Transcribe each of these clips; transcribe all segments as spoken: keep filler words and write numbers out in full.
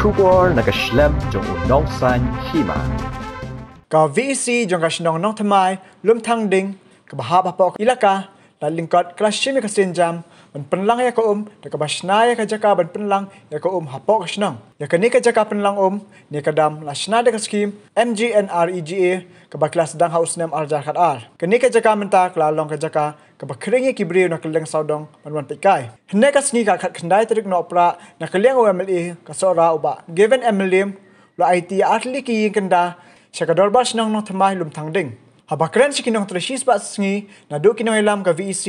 Khubor na ka shlem jong u nongsan hima. Ka V E C jong ka shnong Nongthymmai Lumthangding kaba hap hapoh ka Elaka Lad Lyngkot ka la shim ïa ka sienjam ban pynlang ïa ka um da kaba shna ïa ka jaka ban pynlang ïa ka um hapoh ka shnong. Ïa kane ka jaka pynlang um ne ka dam la shna da ka skhim M G N R E G A kaba ki la sdang ha u snem arhajar khatar. Kane ka jaka mynta ka la long ka jaka kaba khring ïa ki briew na kylleng sawdong ban wan peitkai. Hynne ka sngi ka khatkhyndai tarik Nohprah na ka liang u M L A ka Sohra u Bah Gavin Mylliam u la aiti artylli ki ïing kynda sha ka Dorbar Shnong Nongthymmai Lumthangding. Haba kren sha ki nongtrei shispah sngi naduh ki nongïalam ka V E C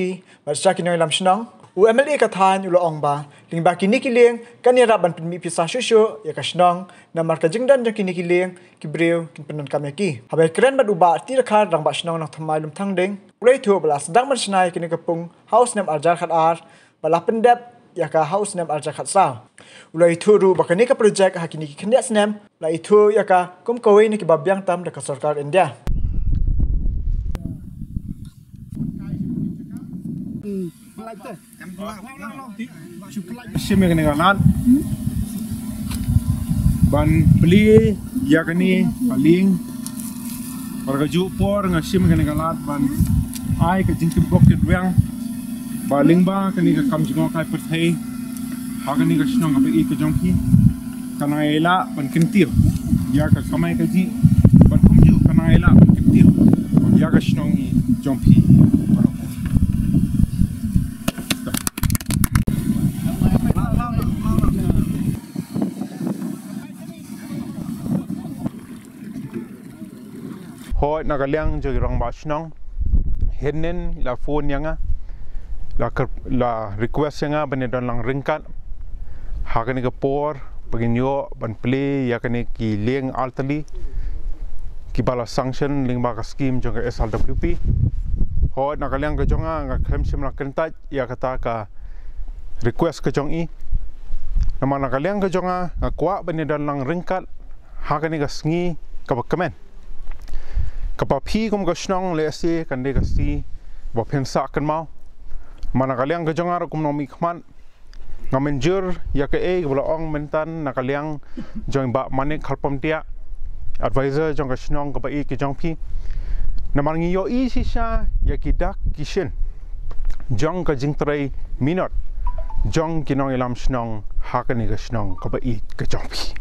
bad sha ki nongïalam shnong, u M L A ka thaiñ u la ong ba lyngba kine ki lieng kan ïarap ban pynmih pisa shuh shuh ïa ka shnong, namar ka jingdon jong kine ki lieng ki briew kin pyndonkam ïa ki. Haba kren bad u Bah T Dkhar, Rangbah Shnong Nongthymmai Lumthangding, u la ïathuh ba la sdang ban shna ïa kane ka pung ha u snem arhajar khatar bad la pyndep ïa ka ha u snem arhajar khatsaw. U la ïathuh ruh ba kane ka projek ha kine ki khyndiat snem la ïathuh ïa ka kum kawei na kiba biang tam da ka sorkar India. Shim ïa kane ka lad ban plie ïa kane ka lieng. Bad kajuh por nga shim ïa kane ka lad ban ai ka jingtip bok tip rwiang ba lyngba kane ka kam jngohkai pyrthei ha kane ka shnong kaba ïeit ka jong phi, kan nang ïa lah ban kyntiew ïa ka kamai kajih bad kumjuh kan nang ïa lah ban kyntiew ïa ka shnong ïeit jong phi. Hooid, na ka liang jong i rangbah shnong, hynnin i la phone ïa nga, la ker-, la request ïa nga ban ïa don lang ryngkat ha kane ka por ba ngin ïoh ban plie ïa kane ki lieng artylli kiba la sanction lyngba ka skhim jong ka S R W P. Hooid, na ka liang ka jong nga, nga khlem shym la kyntait ïa kata ka request ka jong i. Namar na ka liang ka jong nga, nga kwah ban ïa don lang ryngkat ha kane ka sngi kaba kmen, kaba phi kum ka shnong lehse kan dei ka sngi ba phin sah kynmaw. Namar na ka liang ka jong nga ruh kum nongmihkhmat, nga mynjur ïa kaei kaba la ong mynta na ka liang jong i Bah Manik Kharpamtiah, advisor jong ka shnong kaba ïeit ka jong phi. Namar ngi ïohi shisha ïa ki dak ki shin jong ka jingtrei minot jong ki nongïalam shnong ha kane ka shnong kaba ïeit ka jong phi.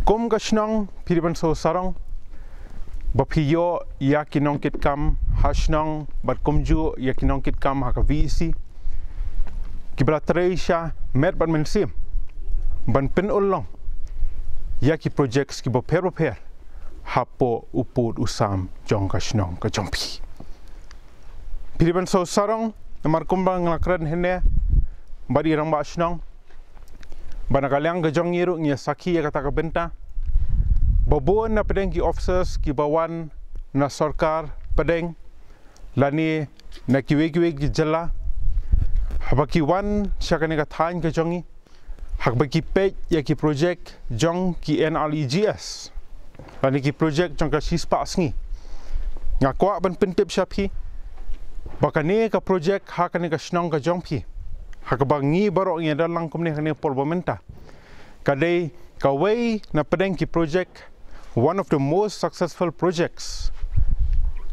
Kum ka shnong, phi dei ban sngewsarong ba phi ïoh ïa ki nongkitkam ha shnong bad kumjuh ïa ki nongkitkam ha ka V E C kiba la trei sha met bad mynsiem ban pynurlong ïa ki projects kiba pher bapher hapoh u pud u sam jong ka shnong ka jong phi. Phi dei ban sngewsarong, namar kumba nga la kren hynne bad i rangbah shnong, ba na ka liang ka jong ngi ruh ngi ïa sakhi ïa kata ka bynta ba bun na pdeng ki officers kiba wan na sorkar pdeng lane na kiwei kiwei ki jylla, haba ki wan sha kane ka thaiñ ka jong ngi, haba ki peit ïa ki projek jong ki N R E G S lane ki projek jong ka shispah sngi, nga kwah ban pyntip sha phi ba kane ka projek ha kane ka shnong ka jong phi, ha kaba ngi baroh ngi ïa don lang kumne ha kane ka por ba mynta, ka dei kawei na pdeng ki projek, one of the most successful projects,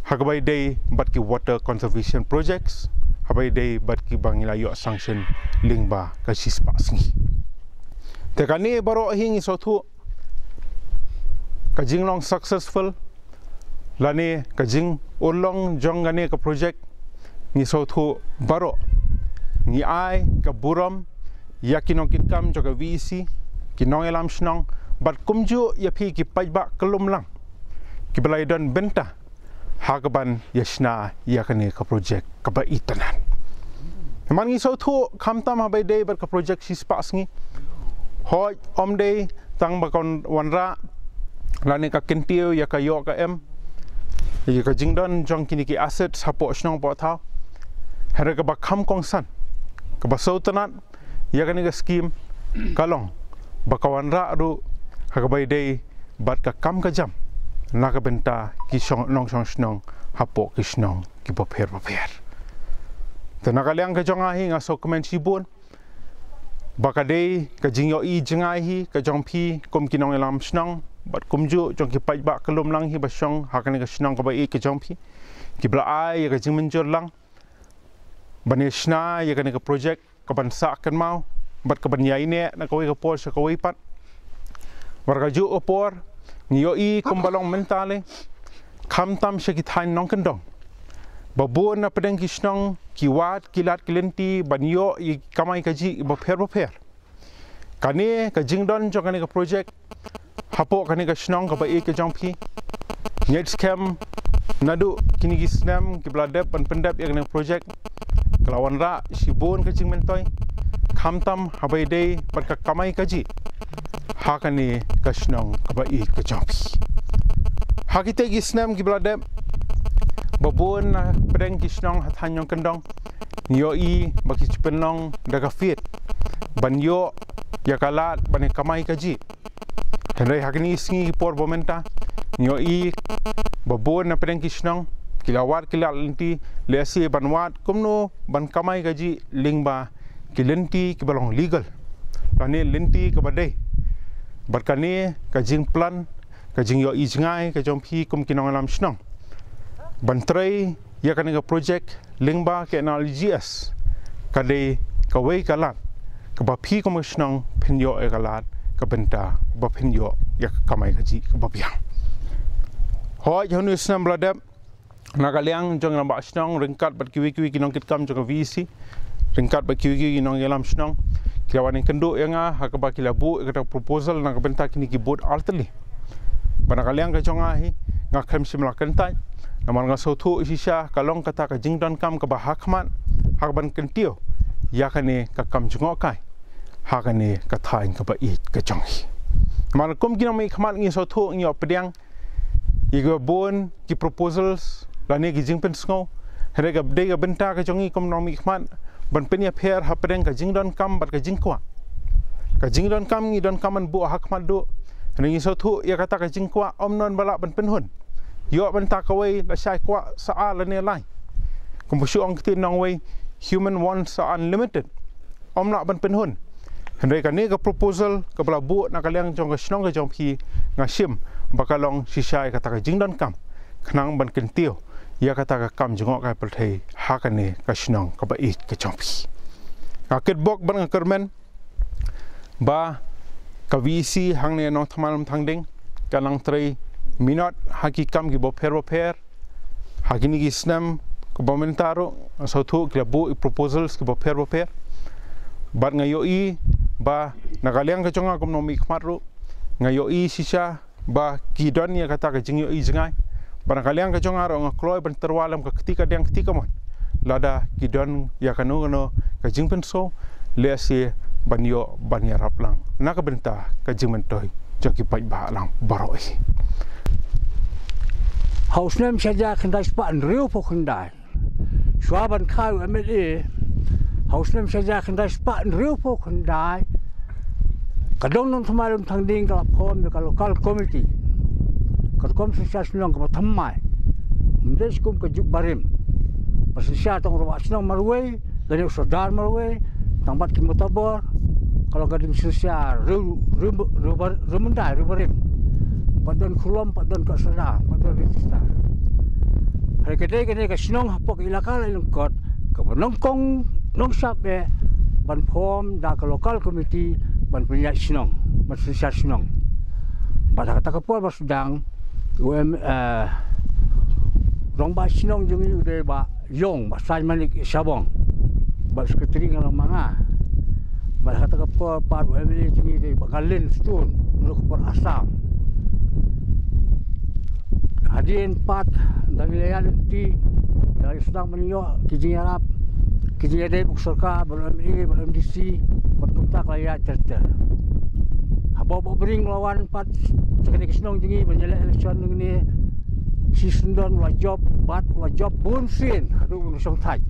ha kaba ïadei bad ki water conservation projects, ha kaba ïadei bad kiba ngi la ïoh sanction lyngba ka shispah sngi. Te kane baroh hi ngi sngewthuh ka jinglong successful lane ka jingurlong jong kane ka projek, ngi sngewthuh baroh ngi ai ka burom ïa ki nongkitkam jong ka V E C, ki nongïalam shnong, bad kumjuh ïa phi ki paidbah kyllum lang kiba la ïa don bynta ha kaban ïa shna ïa kane ka projek kaba itynnad. Namar ngi sngewthuh khamtam haba ïadei bad ka projek shispah sngi, hooid, ym dei tang ba kan wanrah lane ka kyntiew ïa ka ïoh ka em, ïa ka jingdon jong kine ki assets hapoh shnong hapoh thaw, hynrei kaba kham kongsan, kaba sngewtynnad ïa kane ka skhim ka long ba ka wanrah ruh ha kaba ïadei bad ka kam ka jam na ka bynta ki shong, nongshong shnong hapoh ki shnong kiba pher bapher. Te na ka liang ka jong nga hi nga sngewkmen shibun ba ka dei ka jingïohi jngai hi ka jong phi kum ki nongïalam shnong bad kumjuh jong ki paidbah ka lum lang hi ba shong ha kane ka shnong kaba ïeit ka jong phi, kiba la ai ïa ka jingmynjur lang ban ïa shna ïa kane ka projek kaban sah kynmaw bad kaban ïaineh na kawei ka por sha kawei pat. Bad ka juh ka por ngi ïohi kumba long mynta lei, khamtam sha ki thaiñ nongkyndong, ba bun na pdeng ki shnong ki wad ki lad ki lynti ban ïoh ïa ki kamai kajih bapher bapher. Kane ka jingdon jong kane ka projek hapoh kane ka shnong kaba ïeit ka jong phi, ngi ngeit skhem naduh kine ki snem kiba la dep ban pyndep ïa kane ka projek, ka la wanrah shibun ka jingmyntoi, khamtam haba ïadei bad ka kamai kajih ha kane ka shnong kaba ïeit ka jong phi. Ha kitei ki snem kiba la dep, ba bun na pdeng ki shnong ha thaiñ nongkyndong ngi ïohi ba ki shu pynlong da ka fit ban ïoh ïa ka lad ban ïa kamai kajih. Hynrei ha kine ki sngi ki por ba mynta ngi ïohi ba bun na pdeng ki shnong ki la wad ki lad lynti, lehse ban wad kumno ban kamai kajih lyngba ki lynti kiba long legal lane lynti kaba dei. Bad kane ka jingplan, ka jingïohi jngai ka jong phi kum ki nongïalam shnong ban trei ïa kane ka projek lyngba ka N R L G S ka dei kawei ka lad kaba phi kum ka shnong phin ïoh ïa ka lad ka bynta ba phin ïoh ïa ka kamai kajih kaba biang. Hooid, ha une u snem ba la dep, na ka liang jong ki rangbah shnong ryngkat bad kiwei kiwei ki nongkitkam jong ka V E C, ryngkat bad kiwei kiwei ki nongïalam shnong, ki la wan ïakynduh ïa nga ha kaba ki la buh ïa kata ka proposal na ka bynta kine ki booth artylli. Bad na ka liang ka jong nga hi, nga khlem shym la kyntait, namar nga sngewthuh shisha ka long kata ka jingdonkam kaba ha khmat ha kaban kyntiew ïa kane ka kam jngohkai ha kane ka thaiñ kaba ïeit ka jong ngi. Namar kum ki nongmihkhmat ngi sngewthuh, ngi ïoh pdiang ïa kiba bun ki proposals lane ki jingpynsngew. Hynrei ka dei ka bynta ka jong ngi kum nongmihkhmat ban pynïapher hapdeng ka jingdonkam bad ka jingkwah. Ka jingdonkam ngi donkam ban buh ha khmat duh, hynrei ngi sngewthuh ïa kata ka jingkwah ym don ba lah ban pynhun. Ïoh mynta kawei, lashai kwah sa ar lane lai. Kumba shu ong ktien nongwei, human wants are unlimited. Ym lah ban pynhun. Hynrei kane ka proposal kaba la buh na ka liang jong ka shnong ka jong phi, nga shim ba ka long shisha ïa kata ka jingdonkam khnang ban kyntiew ïa kata ka kam jngohkai pyrthei ha kane ka shnong kaba ïeit ka jong phi. Nga kitbok bad nga kyrmen ba ka V E C hangne Nongthymmai Lumthangding ka nang trei minot ha ki kam kiba pher bapher. Ha kine ki snem kiba mynta ruh nga sngewthuh ki la buh ïa ki proposals kiba pher bapher. Bad nga ïohi ba na ka liang ka jong nga kum nongmihkhmat ruh, nga ïohi shisha ba ki don ïa kata ka jingïohi jngai. Bad na ka liang ka jong nga ruh nga kloi ban tyrwa lem ka kti kadiang kti kamon lada ki don ïa kano kano ka jingpynsaw, lehse ban ïoh ban ïarap lang na ka bynta ka jingmyntoi jong ki paidbah lang baroh. Ha u snem shi hajar khyndai spah hynriewphew khyndai, shuwa ban kha u M L A, ha u snem shi hajar khyndai spah hynriewphew khyndai, ka dong Nongthymmai Lumthangding ka la form ïa ka local committee, ka rukom synshar shnong kaba thymmai. Ym dei shu kum ka juk barim. Ba synshar tang u rangbah shnong marwei lane u sordar marwei, tang bad ki mutubor, ka long ka ding synshar riew, riew, riew ba, riew myndai, riew barim. Bad don khulom, bad don ka sordar, bad don register. Hynrei ka dei kane ka shnong hapoh ka ilaka Laityngkot kaba nyngkong nyngshap eh ban form da ka local committee ban pynïaid shnong, ban synshar shnong. Bad ha kata ka por ba sdang, u em, eh, rangbah shnong jong ngi u dei Bah Ïong, Bah Sainmanik Shabong. Bad secretary nga long ma nga. Bad ha kata ka por pat u M L A jong ngi u dei Bah Kalin Stone, u dei ka por Assam. Hadien pat, da ngi la ïaid lynti, da ngi sdang ban ïoh ki jingïarap, ki jingïadei bad ka sorkar, bad u M L A, bad u M D C, bad kumta ka la ïaid ter ter. Haba u Bah Bring u la wan pat sha kane ka shnong jong ngi ban ïaleh election, ngi ne shi syndon u la jop, bad u la jop bun sien haduh ban shong thait.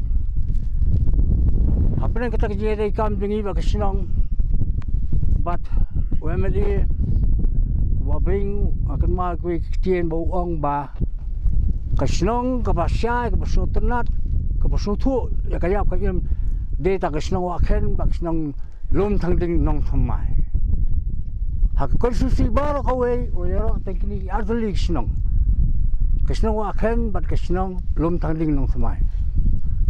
Hapdeng kata ka jingïadei kam jong ngi bad ka shnong bad u M L A, u Bah Bring, nga kynmaw kawei ka ktien ba u ong ba ka shnong kaba shai, kaba sngewtynnat, kaba sngewthuh ïa ka ïap ka im, dei tang ka shnong Wahkhen bad ka shnong Lumthangding Nongthymmai. Ha ka konstituensi baroh kawei, u ïaroh tang kine ki artylli ki shnong. Ka shnong Wahkhen bad ka shnong Lumthangding Nongthymmai.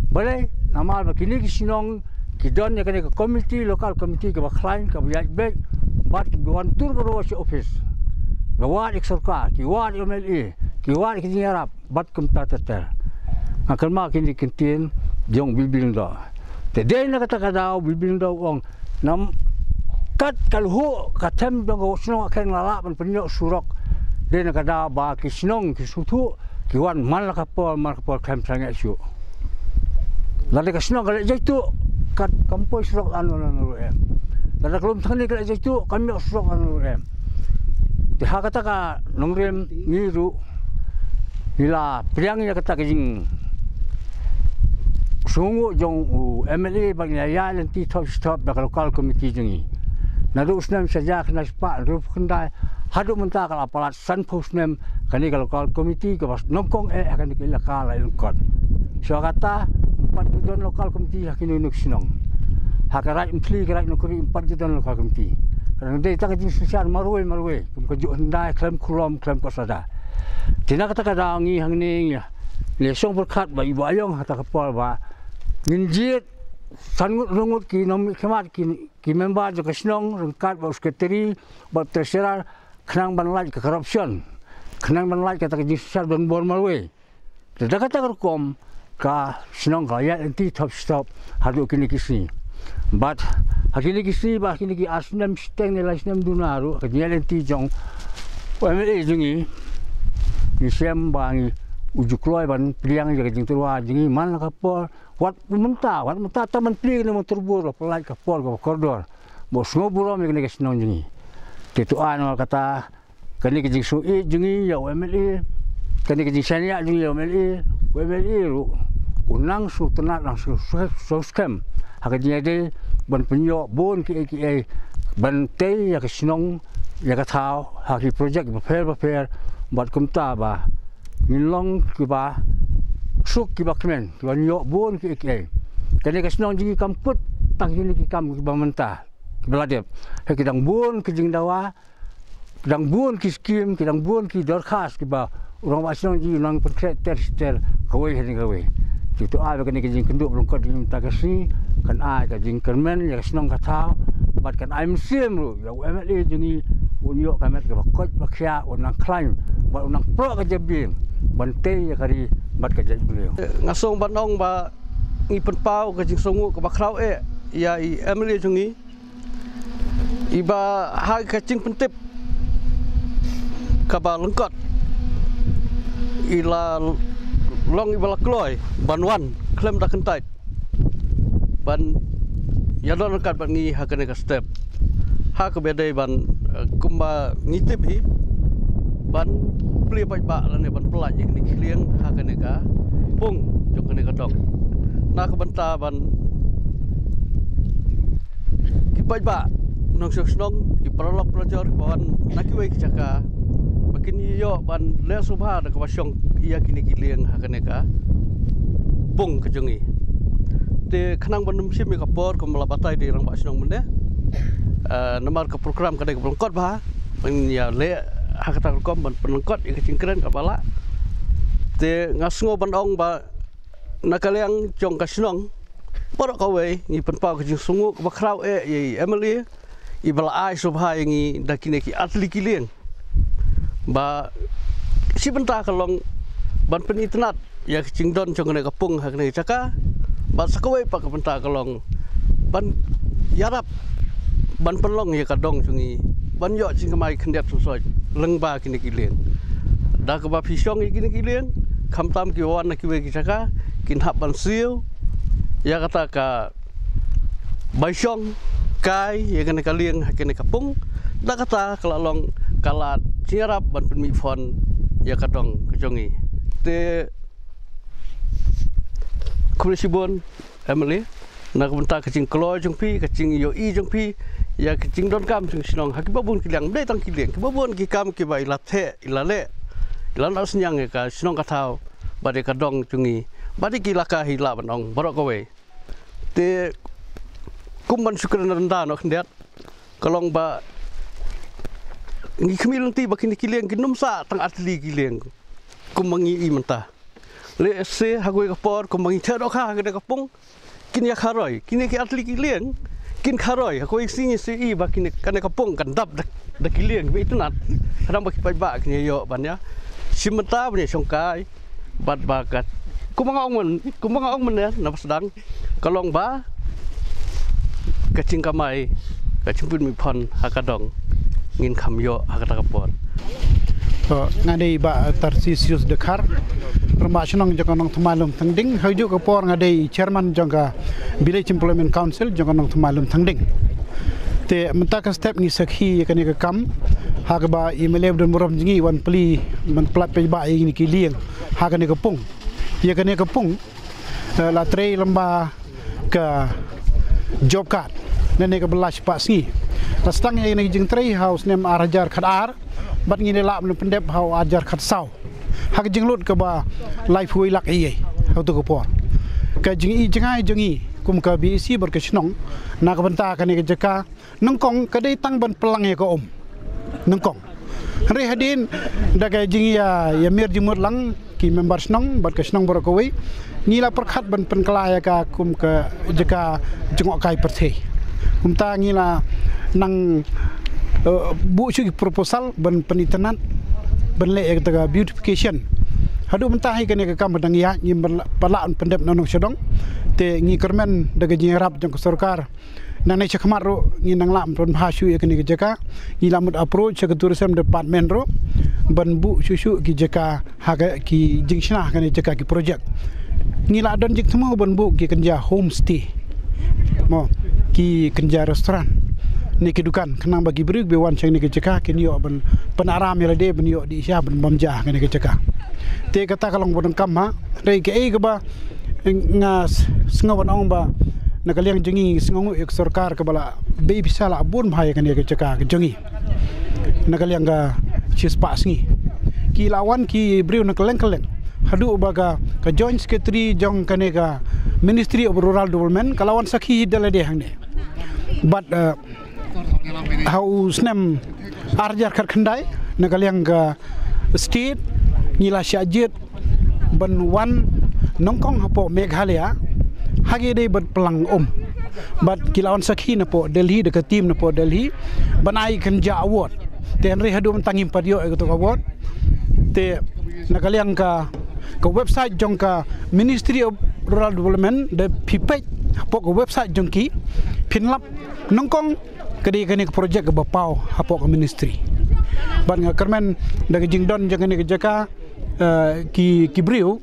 Balei, namar ba kine ki shnong ki don ïa kane ka komiti, local komiti kaba khlaiñ, kaba ïaid beit, bad kiba wan tur baroh sha ophis. Ki wad ïa ka sorkar, ki wad ïa u M L A, ki wad ïa ki jingïarap, bad kumta ter ter. Nga kynmaw kine ki ktien jong u Bilbylyndoh. Te dei na kata ka daw u Bilbylyndoh u ong, nam kat ka lhuh ka them jong ka shnong Wahkhen nga lah ban pynïoh surok. Dei na ka daw ba ki shnong ki sngewthuh, ki wan man la ka por, man la ka por khlem sangeh shuh. Lada ka shnong ka leit jaituh, kat kam poi surok lano lano ruh em. Lada ka Lumthangding ka leit jaituh, kam ïoh surok lano ruh em. Te ha kata ka nongrim ngi ruh ngi la pdiang ïa kata ka jingsngewnguh jong u M L A ba ngi la ïaid lynti thop shi thop da ka local committee jong ngi. Naduh u snem shi hajar khyndai spah hynriewphew khyndai haduh mynta ka la palat sanphew snem kane ka local committee kaba nyngkong eh ha kane ka elaka Laitlymkot. Shuwa kata ym pat ju don local committee ha kino kino ki shnong. Ha ka Raid Umphli, ka Raid Nongkhrih ym pat ju don local committee. Ka dang dei tang ka jingsynshar marwei marwei kum ka Juh Hyndai, khlem Khulom, khlem Kohsada. Te na kata ka daw ngi hangne ngi ïa shong pyrkhat ba i Bah Aïong ha kata ka por ba ngin jied san ngut hynriew ngut ki nongmihkhmat, ki, ki member jong ka shnong ryngkat bad u secretary bad treasurer khnang ban lait ka corruption, khnang ban lait kata ka jingsynshar donbor marwei. Te da kata ka rukom ka shnong ka la ïaid lynti thop shi thop haduh kine ki sngi. Bad ha kine ki sngi bad ha kine ki ar snem shiteng ne lai snem duna ruh ka jingïaid lynti jong u M L A jong ngi, ngi shem ba ngi, u ju kloi ban pdiang ïa ka jingtyrwa jong ngi man la ka por, wat mynta, wat mynta tang ban plie kane ka mong turbur, la pynlait ka por kaba kordor, ba u sngew burom ïa kane ka shnong jong ngi. Te to ai namar kata, kane ka jingsngewsih jong ngi ïa u M L A, kane ka jingshaniah jong ngi ïa u M L A, u M L A ruh u nang sngewtynnat, nang sngewskhem ha ka jingïadei ban pynïoh bun kiei kiei ban tei ïa ka shnong, ïa ka thaw ha ki projek bapher bapher, bad kumta ba ngin long kiba suk kiba kmen, kiban ïoh bun kiei kiei. Kane ka shnong jong ngi kam kut tang kine ki kam kiba mynta, kiba la dep. Hynrei ki dang bun ki jingdawa, ki dang bun ki skim, ki dang bun ki dorkhas kiba u rangbah shnong jong ngi u nang pynkhreh ter shi ter, kawei hadien kawei. Te to ai ba kane ka jingkynduh ba lyngkot jong ngi mynta ka sngi kan ai ka jingkyrmen ïa ka shnong ka thaw, bad kan ai mynsiem ruh ïa u M L A jong ngi un ïoh ka met kaba koit ba khiah, un nang khlaiñ bad un nang proh ka jabieng ban tei ïa ka ri bad ka jaitbynriew. Nga sngew ban ong ba ngi pynpaw ka jingsngewnguh kaba khraw eh ïa i M L A jong ngi, iba ha ka jingpyntip kaba lyngkot i la long iba la kloi ban wan khlem da kyntait ban ïadon ryngkat bad ngi ha kane ka step, ha kaba dei ban, eh, kumba ngi tip hi, ban plie paidbah lane ban pyllait ïa kine ki lieng ha kane ka pung jong kane ka dong. Na ka bynta ban ki paidbah nongshong shnong, ki paralok parajor kiba wan na kiwei ki jaka, ba kin ïoh ban leh sngewbha da kaba shong ïa kine ki lieng ha kane ka pung ka jong ngi. Te khnang ban ym shim ïa ka por, kumba la batai da i rangbah shnong mynne, eh, namar ka program ka dei kaba lyngkot bha, ban ïa leh ha kata ka rukom ban pynlyngkot ïa ka jingkren kaba lah. Te nga sngew ban ong ba na ka liang jong ka shnong baroh kawei ngi pynpaw ka jingsngewnguh kaba khraw eh ïa i M L A iba la ai sngewbha ïa ngi da kine ki artylli ki lieng. Ba shi bynta ka long ban pynitynnad ïa ka jingdon jong kane ka pung ha kane ka jaka, bad sa kawei pat ka bynta ka long ban ïarap ban pynlong ïa ka dong jong ngi ban ïoh jingkmie khyndiat khynsoit lyngba kine ki lieng. Da kaba phi shong ïa kine ki lieng, khamtam kiba wan na kiwei ki jaka kin hap ban siew ïa kata ka bai shong kai ïa kane ka lieng ha kane ka pung. Da kata ka la long ka lad jingïarap ban pynmih fund ïa ka dong ka jong ngi. Te khublei shibun M L A na ka bynta ka jingkloi jong phi, ka jingïohi jong phi ïa ka jingdonkam jong shnong ha kiba bun ki liang, ym dei tang ki lieng, kiba bun ki kam kiba i la theh, i la leh, i la noh synñiang ïa ka shnong ka thaw bad ïa ka dong jong ngi bad ïa ki laka hi lah ban ong baroh kawei. Te Kum ban shu kren rynda noh khyndiat, ka long ba ngi khmih lynti ba kine ki lieng kin ym sah tang artylli ki lieng kum ma ngi i mynta. Lehse ha kawei ka por kum ma ngi theh dohkha ha kane ka pung, kin ïa kharoi. Kine ki artylli ki lieng kin kharoi. Ha kawei ka sngi ngi shu i ba kine, kane ka pung kan dap da, da ki lieng ba itynnad. Khnang ba ki paidbah kin ïoh ban ïa shim bynta ban ïa shongkai. Bad ba ka, kumba nga ong myn, kumba nga ong mynne na ba sdang, ka long ba ka jingkamai, ka jingpynmih phon ha ka dong ngin kham ïoh ha kata ka por. To, nga dei Bah Tarcisius Dkhar, rangbah shnong jong ka Nongthymmai Lumthangding, ha kajuh ka por nga dei chairman jong ka Village Employment Council jong ka Nongthymmai Lumthangding. Te mynta ka step ngi sakhi ïa kane ka kam ha kaba i M L A ba don burom jong ngi wan plie ban pyllait paidbah ïa kine ki lieng ha kane ka pung. Ïa kane ka pung, eh, la trei lyngba ka job card, lane kaba la shipah sngi. La sdang ïa kane ka jingtrei ha u snem ar hajar khatar bad ngi la lah ban pyndep ha u ar hajar khatsaw. Ha ka jinglut kaba laiphew wei lak eiei ha kato ka por. Ka jingi jngai jong ngi kum ka B A C bad ka shnong na ka bynta kane ka jaka nyngkong ka dei tang ban pynlang ïa ka um. Nyngkong. Hynrei hadien da ka jingïa, ïa mir jingmut lang ki member shnong bad ka shnong baroh kawei, ngi la pyrkhat ban pynkylla ïa ka kum ka jaka jngohkai pyrthei. Kumta ngi la nang, eh, buh shuh ki proposal ban pynitynnad, ban leh ïa kata ka beautification. Haduh mynta hi kane ka kam ka dang ïaid, ngim pat lah ban pyndep na nong sha dong. Te ngi kyrmen da ka jingïarap jong ka sorkar. Nangne sha khmat ruh ngi nang lah ban pynbha shuh ïa kane ka jaka. Ngi la mut approach sha ka tourism department ruh ban buh shuh shuh ki jaka ha ka, ki jingshna kane jaka ki project. Ngi la don jingthmu ban buh ki kynja homestay, mo, ki kynja restaurant ne ki dukan, khnang ba ki briew kiba wan sha kane ka jaka kin ïoh ban pynaram ïa lade, ban ïoh dih sha, ban bam ja ha kane ka jaka. Te kata ka long ba donkam, ha, hynrei kaei kaba nga s-, sngew ban ong ba na ka liang jong ngi, sngewnguh ïa ka sorkar kaba la bei pisa la bun bha ïa kane ka jaka ka jong ngi na ka liang ka shispah sngi. Ki la wan ki briew na kylleng kylleng, haduh ba ka, ka joint secretary jong kane ka Ministry of Rural Development ka la wan sakhi da lade hangne. Bad, eh, ha u snem ar hajar khatkhyndai, na ka liang ka state, ngi la shah jied ban wan nyngkong hapoh Meghalaya ha ki dei ban pynlang um. Bad ki la wan sakhi napoh Delhi da ka team napoh Delhi ban ai kynja award. Te hynrei haduh mynta ngim pat ïoh ïa kato ka award. Te na ka liang ka, ka website jong ka Ministry of Rural Development, da phi peit hapoh ka website jong ki, phin lap nyngkong ka dei kane ka project kaba paw hapoh ka ministry. Bad nga kyrmen da ka jingdon jong kane ka jaka, eh, ki, ki briew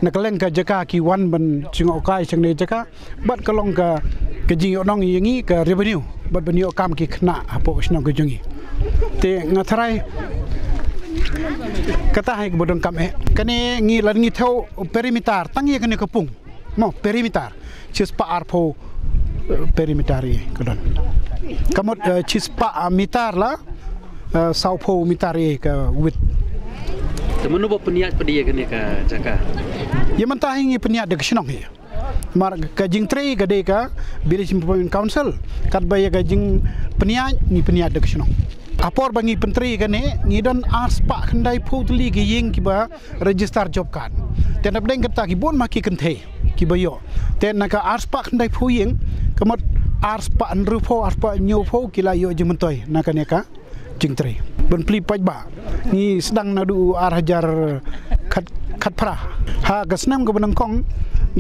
na kylleng ka jaka ki wan ban jngohkai sha kane ka jaka, bad ka long ka, ka jingïohnong ïa ngi ka revenue, bad ban ïoh kam ki khynnah hapoh ka shnong ka jong ngi. Te nga tharai kata hi kaba donkam eh. Kane ngi la ngi thew perimeter tang ïa kane ka pung. Mo, perimeter. Shispah arphew, eh, perimeter ïa ka don. Ka mut, eh, shispah, ah, meter la, eh, sawphew meter ïa ka width. Te mano ba pynïaid pat ïa kane ka jaka? Ïa mynta hi ngi pynïaid da ka shnong hi. Mar ka jingtrei ka dei ka Village Improvement Council. Katba ïa ka jingpynïaid ngi pynïaid da ka shnong. Ha por ba ngi pyntrei kane, ngi don arspah khyndaiphew tylli ki ïing kiba register job card. Te na pdeng kata ki bun ma ki kynthei kiba ïoh. Te na ka arspah khyndaiphew ïing, ka mut arspah hynriewphew, arspah hynñiewphew ki la ïoh jingmyntoi na kane ka jingtrei. Ban plie paidbah, ngi sdang naduh ar hajar khat, khatphra. Ha ka snem kaba nyngkong,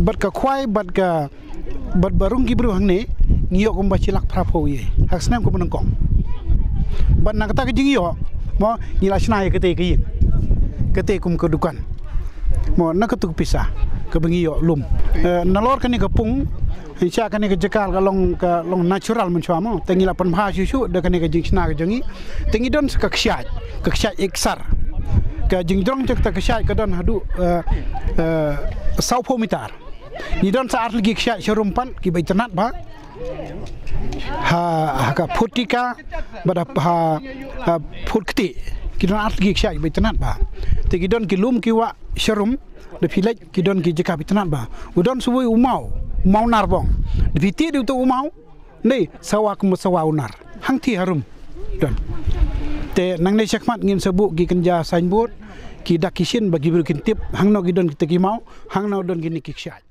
bad ka khwai, bad ka, bad ba rung ki briew hangne, ngi ïoh kumba shi lak phraphew ïa ha ka snem kaba nyngkong. Bad na kata ka jingïoh, mo, ngi la shna ïa katei ka ïing, katei kum ka dukan. Mo, na katu ka pisa kaba ngi ïoh lum. Eh, nalor kane ka pung, sha kane ka jaka ka long, ka long natural mynshuwa, mo. Te ngi la pynbha shuh shuh da kane ka jingshna ka jong ngi. Te ngi don sa ka kshaid, ka kshaid iksar. Ka jingjrong jong kata ka kshaid ka don haduh, eh, eh, sawphew meter. Ngi don sa ar tylli ki kshaid sharum pat kiba itynnad bha. Ha, ha ka phut tika bad ha, ha, ha phut kti. Ki don ar tylli ki kshaid kiba itynnad bha. Te ki don ki lum ki wah sharum, da phi leit ki don ki jaka ba itynnad bha. U don sa uwei u maw, u maw Narbong. Da phi tih da uto u maw, Dei sawa kum sawa u nar. Hangti harum. Don. Te nangne shakhmat ngin sa buh ki kynja signboard, ki dak ki shin ba ki briew kin tip hangno ki don kita ki maw, hangno don kine ki kshaid.